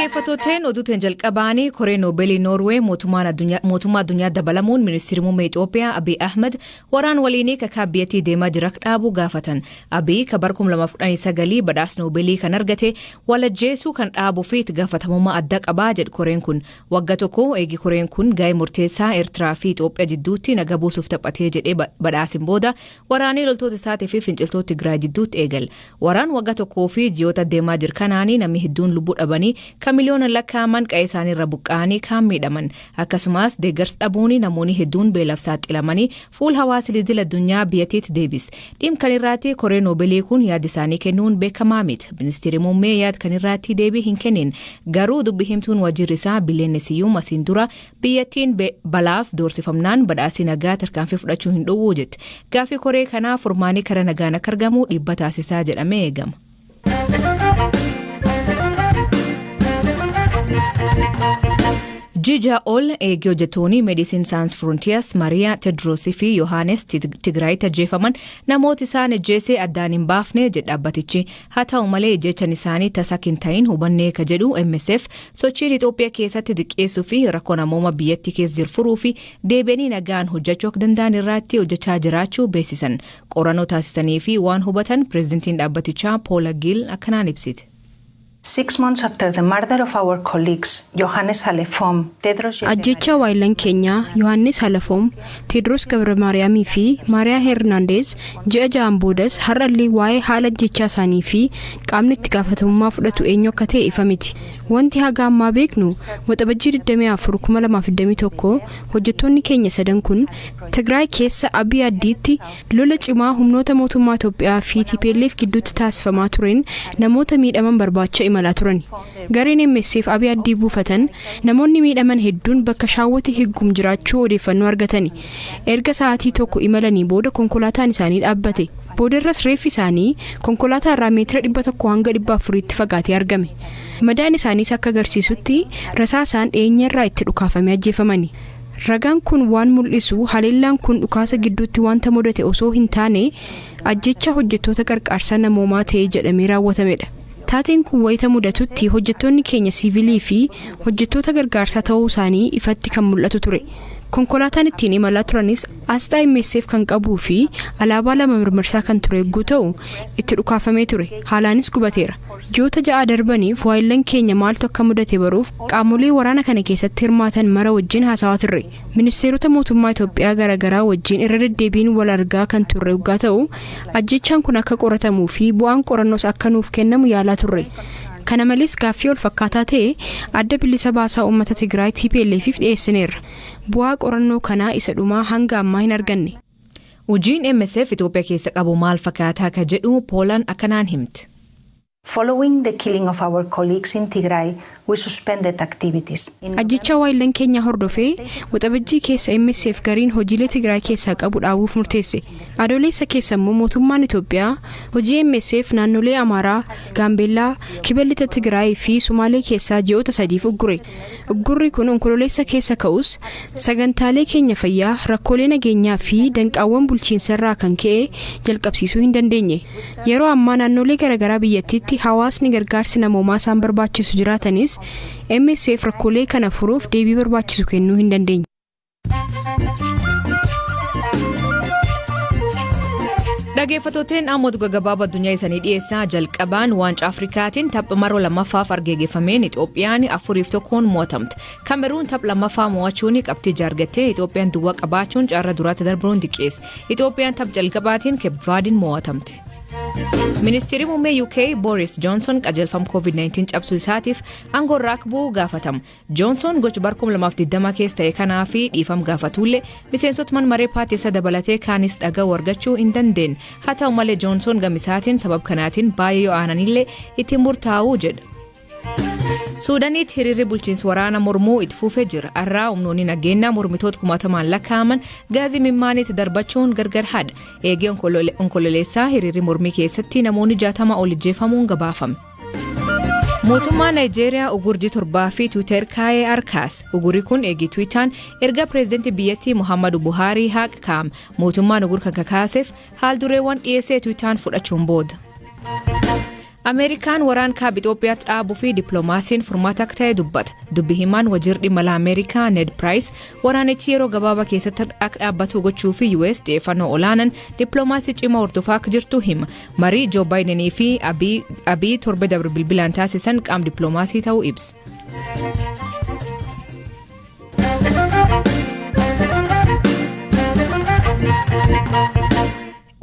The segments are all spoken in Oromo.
Dhaggeeffattooteen oduuteen jalqabaanii koree Noobeelii Noorwee mootummaa addunyaa dabalamuun ministeerri muummee Itoophiyaa Abiy Ahmed waraan waliinii kakaa biyyattii deemaa jira dhaabuu gaafatan. Abiy ka bara 2019 badhaasa Noobeelii kan argate walajjeesuu kan dhaabuu fi itti gaafatamummaa adda qabaa jedhu koreen kun. Wagga tokko eegi koreen kun ga'ee murteessaa Eertiraa fi Itoophiyaa jidduutti naga buusuuf taphatee jedhee badhaasin booda waraanii loltoota isaatii fi finciltoota Tigraay jidduutti eegale. Waraan wagga tokkoo fi ji'oota deemaa jiru kanaanii namni hedduun lubbuu dhabanii kan miliyoona lakkaa'aman qa'ee isaanii irra buqqa'anii kaan miidhaman. Akkasumas deeggarsa dhabuun namoonni hedduun beelaaf saaxilamanii fuul hawaasa idil addunyaa biyyattiitti deebise. Dhimma kan irraatti koree Noobeelii kun yaada isaanii kennuun beekamaa miti. Ministeerri muummee yaada kan irraatti deebii hin kennin. Garuu dubbi himtuun waajjirri isaa Billeenee Siyyuum asiin dura biyyattiin balaaf doorsifamnaan badhaasii nagaa tarkaanfii fudhachuu hin dhowwuu jetti. Gaaffii koree kanaa furmaanii karaa nagaan akka argamu dhiibba taasisaa jedhamee eegama. Jija ol eegee hojjettoonni Medicine Sans Frontiers Mariyaa Tedroosii fi Yohaanes Tigraayitti ajjeefaman namoota isaan ajjeese addaan hin baafne jedha dhaabbatichi. Haa ta'u malee jechan isaanii tasa hin ta'in hubannee ka jedhu MSF sochiin Itoophiyaa keessatti xiqqeessuu fi rakkoo namooma biyyattii keessa jiru furuu fi deebi'anii nagaan hojjechuu akka danda'an irratti hojjechaa jiraachuu beeksisan. Qorannoo taasisanii fi waan hubatan pireezidantiin dhaabbatichaa Poola Giil akkanaan ibsite. 6 months after the murder of our colleagues, Yohannes Halefom, Tedros Ajjeechaa waayillan keenyaa Yohaannis Halafoom, Teedros Gabra Maariyaamii fi Maariyaa Hernaandeez ji'a 6n boodas har'allee waa'ee haala ajjechaa isaanii fi qaamni itti gaafatamummaa fudhatu eenyu akka ta'e ifa miti. Wanti haga ammaa beeknu, Waxabajjii 24 2021 hojjettoonni keenya sadan kun Tigraay keessa Abiy Addiitti lola cimaa humnoota mootummaa Itoophiyaa fi TPLF gidduutti taasifamaa tureen namoota miidhaman barbaacha imalaa turan. Gareen MSF Abiy Addii buufatan namoonni miidhaman hedduun bakka Shaawwati Higgum jiraachuu odeeffannoo argatani. Erga sa'aatii tokko imalanii booda konkolaataan isaanii dhaabbate. Boodarras reeffi isaanii konkolaataa irraa meetira 100 hanga 400tti fagaatee argame. Madaan isaaniis akka agarsiisutti rasaasaan dhiyeenya irraa itti dhukaafamee ajjeefamani. Ragaan kun waan mul'isu, haleellaan kun dhukaasa gidduutti wanta mudate osoo hin taane ajjecha hojjettoota qarqaarsa namoomaa ta'e jedhamee raawwatamedha. Taateen kun wayita mudatutti hojjettoonni keenya siivilii fi hojjettoota gargaarsaa ta'uu isaanii ifatti kan mul'atu ture. Konkolaataan ittiin imalaa turanis asxaa MSF kan qabuu fi alaabaa lama mirmirsaa kan ture yogguu ta'u, itti dhukaafamee ture. Haalaanis gubateera. Ji'oota 6 darbaniif waayillan keenya maaltu akka mudate baruuf qaamolee waraana kana keessatti hirmaatan mara wajjin haasawaa turre. Ministeerota mootummaa Itoophiyaa garaagaraa wajjin irra deddeebiin wal argaa kan turre yoggaa ta'u, ajjechaan kun akka qoratamuu fi bu'aan qorannoos akka nuuf kennamu yaalaa turre. Kana malees gaaffii wal fakkaataa ta'e Adda Bilisa Baasaa Uummata Tigraay TPLFif dhiyeessineerra. Bu'aa qorannoo kanaa isa dhumaa hanga ammaa hin arganne. Hojiin MSF Itoophiyaa keessa qabu maal fakkaataa ka jedhu Poolaan akkanaan himti. Following the killing of our colleagues in Tigray, we suspended activities. Ajjechaa waayillan keenya hordofee Waxabajjii keessa MSF gariin hojiilee Tigraay keessaa qabu dhaabuuf murteesse. Adoolessa keessa immoo mootummaan Itoophiyaa hojii MSF naannolee Amaaraa, Gaambeellaa, Kibba Lixa Tigraay fi Sumaalee keessaa ji'oota 3f uggure. Uggurri kun Onkololeessa keessa ka'us, sagantaalee keenya fayyaa rakkoolee nageenyaa fi danqaawwan bulchiinsa irraa kan ka'e jalqabsiisuu hin dandeenye. Yeroo ammaa naannolee garaagaraa biyyattiitti hawaasni gargaarsi namoomaa isaan barbaachisu jiraatanis, MSF rakkoolee kana furuuf deebii barbaachisu kennuu hin dandeenye. Dhaggeeffattooteen, amma oduu gaggabaabaa addunyaa isanii dhiyeessaa. Jalqabaan waancaa Afrikaatiin tapha maroo lammaffaaf argeegeffameen Itoophiyaan 4-1n mo'atamte. Kameruun tapha lammaffaa mo'achuun qabxii jaargattee, Itoophiyaan duwwaa qabaachuun carraa duraatti darbuun diqqeesse. Itoophiyaan tapha jalqabaatiin Keepvaadiin mo'atamte. Ministeerri muummee UK Boris Johnson qajeelfama COVID-19 cabsuu isaatiif aangoo irraa akka bu'u gaafatama. Johnson gocha bara 2020 keessa ta'e kanaa fi dhiifama gaafatullee, miseensota mana maree paartii isa dabalatee kaanis dhaga'uu argachuu hin dandeenye. Haa ta'u malee Johnson gama isaatiin sababa kanaatiin baay'ee yoo aananillee ittiin murtaa'uu jedha. Suudaaniitti hiriirri bulchiinsa waraana mormuu itti fufee jira. Har'aa humnoonni nageenyaa mormitoota kumaatamaan lakkaa'aman gaazii mimmaaniitti darbachuun gargar haadha. Eegee Onkololeessaa hiriirri mormii keessatti namoonni 60 ol ijjeefamuun gabaafame. Mootummaan Naayijeeriyaa ugurjii 7 fi Tiwiitar kaa'ee harkaas. Ugurri kun eegii Tiwiitaan erga pireezidantii biyyattii Muhammadu Buhaarii haqa kaa'ame. Mootummaan ugur kan kakaaseef haal dureewwan dhiyeessee Tiwiitaan fudhachuun booda. Ameerikaan waraan kaaba Itoophiyaatti dhaabuu fi dippiloomaasiin furmaata akka ta'e dubbata. Dubbi himaan wajiir dhimma alaa Ameerikaa Ned Price waraanichi yeroo gabaabaa keessatti akka dhaabbatu gochuu fi US xiyyeeffannoo olaanaan dippiloomaasii cimaa hordofaa akka jirtu hima. Marii Joo Baayidenii fi Abiy torbe dabre bilbilaan taasisan qaama dippiloomaasii ta'uu ibsa.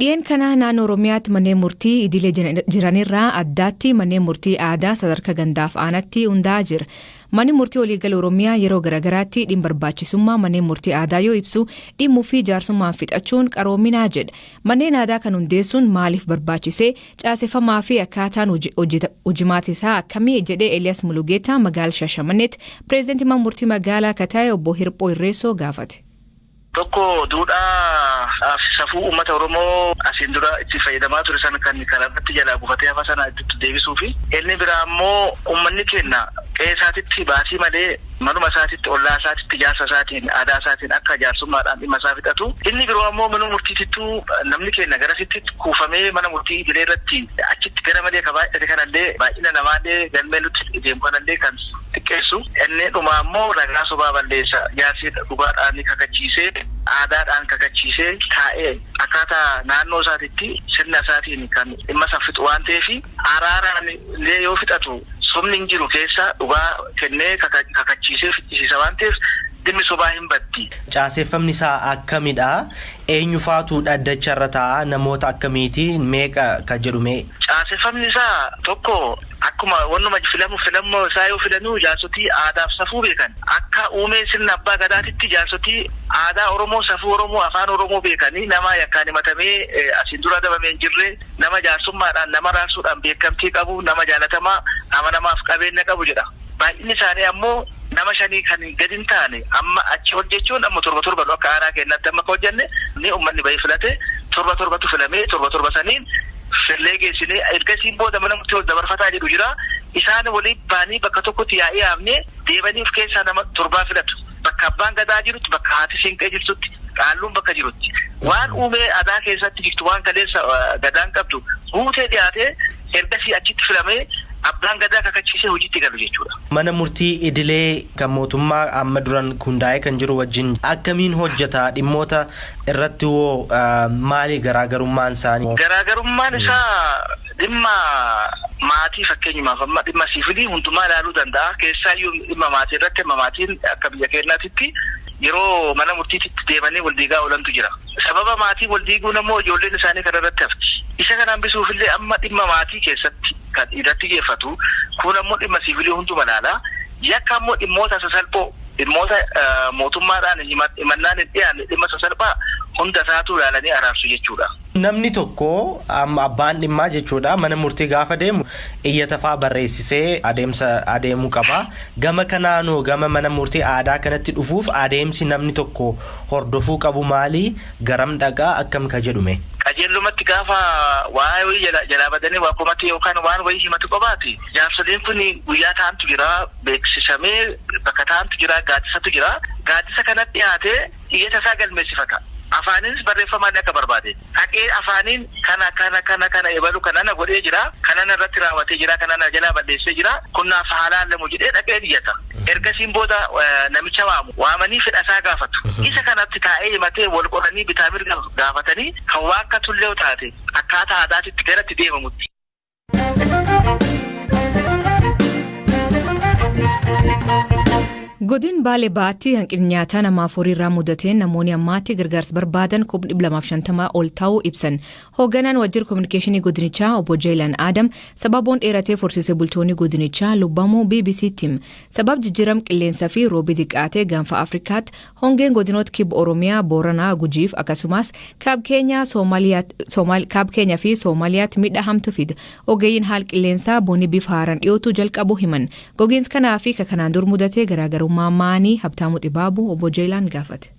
Dhiyeen kana naannoo Oromiyaatti manneen murtii idilee jiranirraa addaatti manneen murtii aadaa sadarkaa gandaaf aanatti hundaa'aa jira. Manni murtii waliigala Oromiyaa yeroo garaagaraatti dhimma barbaachisummaa manneen murtii aadaa yoo ibsu, dhimmuu fi jaarsummaan fixachuun qaroominaa jedha. Manneen aadaa kan hundeessuun maaliif barbaachisee, caaseffamaa fi akkaataan hojimaata isaa akkamii jedhee Eliyaas Mulugeetaa magaala Shaashamanneetti pireezidantii mana murtii magaalaa akka ta'e obbo Hirphoo Irreessoo gaafate. Tokko, duudhaa fi safuu uummata Oromoo asiin dura itti fayyadamaa ture sana kan karaa irratti jalaa gufatee hafa sana itti deebisuu fi inni biraa immoo uummanni keenya qe'ee isaatitti baasii malee manuma isaatitti, ollaa isaatitti, jaarsa isaatiin, aadaa isaatiin akka jaarsummaadhaan dhimma isaa fixatu. Inni biroo ammoo mana murtiitittuu namni keenya garasitti kuufamee mana murtii idilee irratti achitti gara malee ka baay'ate kanallee, baay'ina namaallee galmee nutti deemu kanallee kan xiqqeessu. Inni dhumaa immoo ragaa sobaa balleessa. Jaarsi dhugaadhaan kakachiisee, aadaadhaan kakachiisee taa'ee akkaataa naannoo isaatitti sirna isaatiin kan dhimma san fixu waan ta'eef, araaraan illee yoo fixatu sobni hin jiru keessa, dhugaa kennee kakachiisee ficcisiisa waan ta'eef dhimmi sobaa hin baddi. Caaseeffamni isaa akkamidha? Eenyufaatu dhaddacha irra taa'a? Namoota akkamiiti? Meeqa ka jedhu mee? Caaseffamni isaa tokko, akkuma wannuma filamu, filannoo isaa yoo filanuu, jaarsotii aadaaf safuu beekan, akka uumee sirna abbaa gadaatitti jaarsotii aadaa Oromoo, safuu Oromoo, afaan Oromoo beekanii, nama yakkaan himatamee asiin dura adabamee hin jirre, nama jaarsummaadhaan nama raarsuudhaan beekamtii qabu, nama jaalatamaa, amanamaaf qabeenya qabu jedha. Baay'inni isaanii ammoo nama shanii kan gadi hin taane. Amma achi ol jechuun amma torba torba nu akka aanaa keenyaatti amma akka hojjenne ni uummanni bahee filate, torba torbatu filamee, torba torba saniin fillee geessinee, ergasiin booda mana murtii ol dabarfataa jedhu jira. Isaan waliin ba'anii bakka tokkotti yaa'ii yaamnee deebanii of keessaa nama torbaa filatu. Bakka abbaan gadaa jirutti, bakka haati siinqee jirtutti, qaalluun bakka jirutti. Waan uumee aadaa keessatti jirtu, waan kaleessa gadaan qabdu guutee dhiyaatee, ergasii achitti filamee abbaan gadaa kakachiisee hojiitti galu jechuudha. Mana murtii idilee kan mootummaa amma duran hundaa'ee kan jiru wajjin akkamiin hojjeta? Dhimmoota irratti hoo maali garaagarummaan isaanii? Garaagarummaan isaa dhimma maatii, fakkeenyumaaf amma dhimma siivilii hundumaa ilaaluu danda'a. Keessaayyuu dhimma maatii irratti, amma maatiin akka biyya keenyaatitti yeroo mana murtiitti deemanii wal diigaa oolantu jira. Sababa maatii wal diiguun ammoo ijoolleen isaanii kana irratti hafti. Isa kana hambisuufillee amma dhimma maatii keessatti kan irratti xiyyeeffatu, kun ammoo dhimma siivilii hunduma ilaala. Yakka ammoo dhimmoota sasalphoo, dhimmoota mootummaadhaan himannaan hin dhiyaanne, dhimma sasalphaa hunda isaatu ilaalanii araarsu jechuudha. Namni tokko, amma abbaan dhimmaa jechuudha, mana murtii gaafa deemu iyyata faa barreessisee adeemsa adeemuu qaba. Gama kanaanuu gama mana murtii aadaa kanatti dhufuuf adeemsi namni tokko hordofuu qabu maali? Garam dhaqaa? Akkam ka jedhume? Qajeellumatti gaafa waa wayii jalaa badanii waa komate yookaan waan wayii himatu qabaate, jaarsoliin kun guyyaa taa'antu jira, beeksisamee bakka taa'antu jira, gaaddisatu jira. Gaaddisa kanatti dhiyaatee iyyata isaa galmeessifata. Afaaninis barreeffamaan akka barbaade. Dhaqee afaaniin kana kana kana kana ebalu kana na godhee jira, kana na irratti raawwatee jira, kana na jalaa balleessee jira, kun naaf haa laallamu jedhee dhaqee iyyata. Ergasiin booda namicha waamu. Waamanii fedha isaa gaafatu. Isa kanatti taa'ee himatee, wal qoranii, bitaa mirga gaafatanii, kan waa akka tullee taate akkaataa aadaatitti garatti deemamutti. Godin Baalee Bahaatti hanqinni nyaataa namaaf horii irraa mudateen namoonni ammaatti gargaarsa barbaadan 250,000 ol ta'uu ibsan. Hoogganaan waajjira kominikeeshinii godinichaa obbo Jeelan Adam sababoon dheerateef horsiisee bultoonni godinichaa lubbamuu BBC'tti him. Sabab jijjiiram qilleensaa fi roobii xiqqaatee gaanfa Afrikaatti hongeen godinoota kibba Oromiyaa, Booranaa, Gujiif akkasumas kaab Keenyaa fi Soomaaliyaatti miidhaa hamtu fida. Ogeeyyiin haal qilleensaa bonni bifa haaraan dhiyootu jalqabu himan. Gogiinsi kanaa fi ka kanaan dur mudatee garaagarummaa maanii? Habtaamuu Xibaabu obbo Jeelaan gaafate.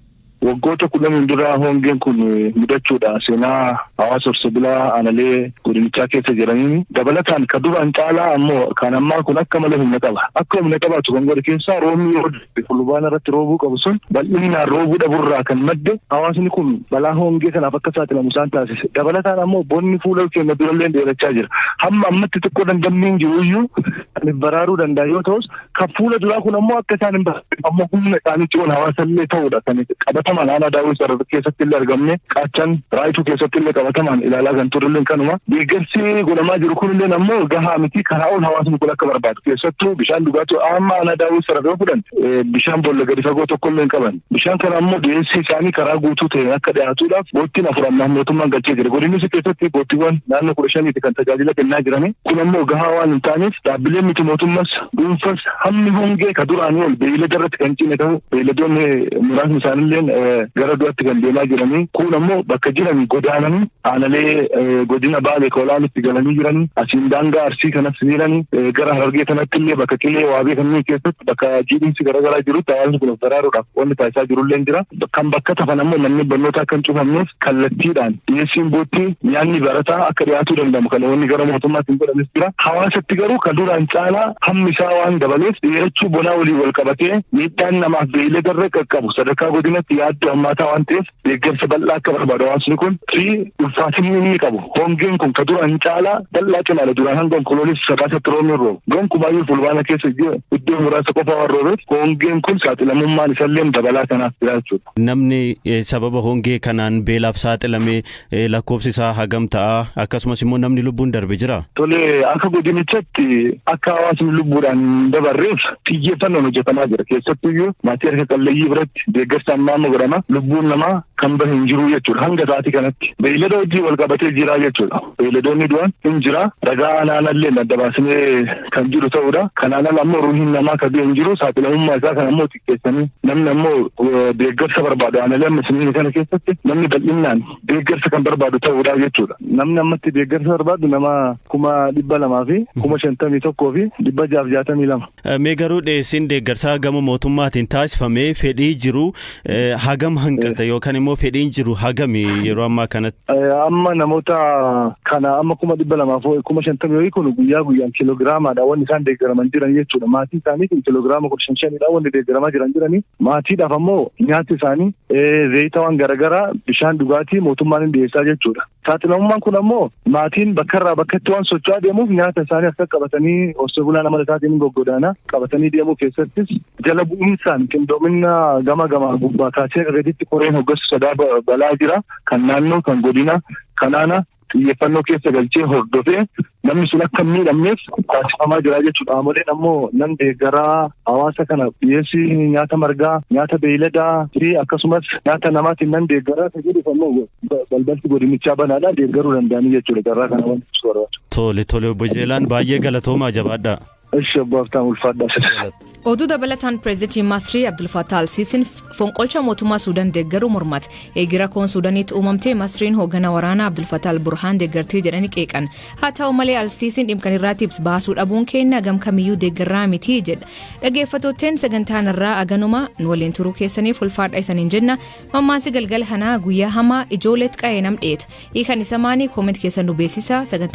Waggoota 10n dura hongeen kun mudachuudha seenaa hawaasa horsiisee bulaa aanalee godinichaa keessa jiraniin dabalataan ka duraan caalaa ammoo kan ammaa kun akka malee humna qaba. Akka humna qabaatu kan godhe keessaa roobni yoo Fulbaana irratti roobuu qabu sun bal'inaan roobuu dhaburraa kan madde hawaasni kun balaa hongee kanaaf akka saaxilamu isaan taasise. Dabalataan ammoo bonni fuula keenya durallee dheerachaa jira. Hamma ammatti xiqqoo dandammiin jiru iyyuu kan baraaruu danda'a yoo ta'us, kan fuula duraa kun ammoo akka isaan hin barbaanne ammoo humna isaaniitti ol hawaasa illee ta'uudha kan qabatamaan aanaa Daawwii Sarar keessatti illee argamne, Qaachan Raayituu keessatti illee qabatamaan ilaalaa kan turre kanuma. Deeggarsi godhamaa jiru kun illee ammoo gahaa miti, karaa ol hawaasni kun akka barbaadu, keessattuu bishaan dhugaatii. Amma aanaa Daawwii Sarar yoo fudhan, bishaan boolla gadi fagoo tokko illee hin qaban. Bishaan kana ammoo dhiyeessii isaanii karaa guutuu ta'een akka dhiyaatuudhaaf boottiin 4 ammaa mootummaan galchee jira. Godinni keessatti boottiiwwan naannoo 15ti kan tajaajila kennaa jirani. Kun ammoo gahaa waan hin taaneef, dhaabbileen miti mootummas dhuunfas hammi hongee ka duraanii ol beeylada irratti kan cime ta'u, beeyladoonni muraasni isaanillee gara du'atti kan deemaa jiranii, kun ammoo bakka jiran godaananii aanalee godina Baalee Koolaanitti galanii jiranii, asiin daangaa Arsii kanas jiranii, gara Harargee kanatti illee bakka Qilee Waabee kanneen keessatti bakka jiidhinsi garaagaraa jirutti hawaasni kun of baraaruudhaaf wanni taasisaa jirullee jira. Kan bakka tafan ammoo manneen barnootaa akka hin cufamneef kallattiidhaan dhiyeessiin boottii nyaanni barataa akka dhiyaatuu danda'amu kan wanni gara mootummaatti hin godhames jira. Hawaasatti garuu kan duraan caalaa hammi isaa waan dabaleef, dheerachuu bonaa waliin wal qabatee miidhaan namaaf beeylada irra qaqqabu sadarkaa godinatti yaaddoo hammaataa waan ta'eef, deeggarsa bal'aa akka barbaadu hawaasni kun fi ulfaatinni inni qabu hongeen kun ka duraan caalaa bal'aa cimaadha. Duraan hanga Onkoloolessa, Sadaasatti roobni roobu. Gonkumaayyuu Fulbaana keessa iddoo muraasa qofa waan roobeef, hongeen kun saaxilamummaan isallee dabalaa kanaaf jira jechuudha. Namni sababa hongee kanaan beelaaf saaxilame lakkoofsi isaa hagam ta'a? Akkasumas immoo namni lubbuun darbe jira? Tole, akka godinichatti akka hawaasni lubbuudhaan hin dabarreef xiyyeeffannoon hojjetamaa jira. Keessattuyyuu maatii harka qalleeyyii biratti deeggarsa ammaa amma godhama. Lubbuun namaa kan bahe hin jiru jechuudha. Hanga sa'aatii kanatti. Beeylada hojii wal qabatee jira jechuudha. Beeyladoonni du'an hin jira. Ragaa aanaallee adda baasnee kan jiru ta'uudha. Kanaan ala ammoo ruuhiin namaa kan du'e hin jiru. Saaxilamummaa isaa kan ammoo xiqqeessanii namni ammoo deeggarsa barbaadu aanaalee amma isiniin kana keessatti namni bal'inaan deeggarsa kan barbaadu ta'uudha jechuudha. Namni ammatti deeggarsa barbaadu nama 251,662. Mee garuu dhiyeessiin deeggarsaa gama mootummaatiin taasifamee fedhii jiru hagam hanqata yookaan immoo fedhiin jiru hagami yeroo ammaa kanatti? Amma namoota kana amma 250,000 wayii kun guyyaa guyyaan kiiloogiraamaadha wanni isaan deeggaraman jiran jechuudha. Maatii isaaniitiin kiiloogiraama 15 5dha wanni deeggaramaa jiran jiranii. Maatiidhaaf ammoo nyaati isaanii, zayita, waan garaagaraa, bishaan dhugaatii mootummaan hin dhiyeessaa jechuudha. Saaxilamummaan kun ammoo maatiin bakkarraa bakkatti waan socho'aa deemuuf, nyaata isaanii akka qabatanii horsiisee bulaan amala isaatiin goggodaana qabatanii deemuu keessattis jala bu'iinsaan qindoomina gama gama gubbaa kaasee gaditti koreen hoggansu sodaa balaa jira, kan naannoo, kan godina kanaana xiyyeeffannoo keessa galchee hordofee namni sun akka hin miidhamneef taasifamaa jira jechuudha. Qaamoleen ammoo nan deeggaraa hawaasa kana dhiyeessii nyaata margaa, nyaata beeyladaa fi akkasumas nyaata namaatiin nan deeggaraa kan jedhuuf ammoo balbalti godinichaa banaadha, deeggaruu danda'anii jechuudha. Carraa kana wanti ibsu barbaadu. Tole, obbo Jeelaan, baay'ee galatoomaa, jabaadhaa. Ishi, obbo Haftaan, ulfaadhaa. Oduu dabalataan, pireezidantiin Masrii Abdul Fattah al-Siisiin fonqolcha mootummaa Suudaan deeggaruu mormate. Eegi rakkoon Suudaanitti uumamte Masriin hoogganaa waraanaa Abdul Fattah al-Burhaan deeggartii jedhanii qeeqan. Haa ta'u malee, al-Siisiin dhimma kana irratti ibsa baasuu dhabuun keenya gam kamiyyuu deeggarraa miti jedha. Dhaggeeffattootteen, sagantaan irraa aganuma. Nu waliin turuu keessaniif ulfaadha isaniin jenna. Mammaansi galgala kanaa, "Guyyaa hamaa ijoolleet qa'ee nam dheeta." Hiikan isa maanii? Comment keessan nu beeksisa. Sagantaa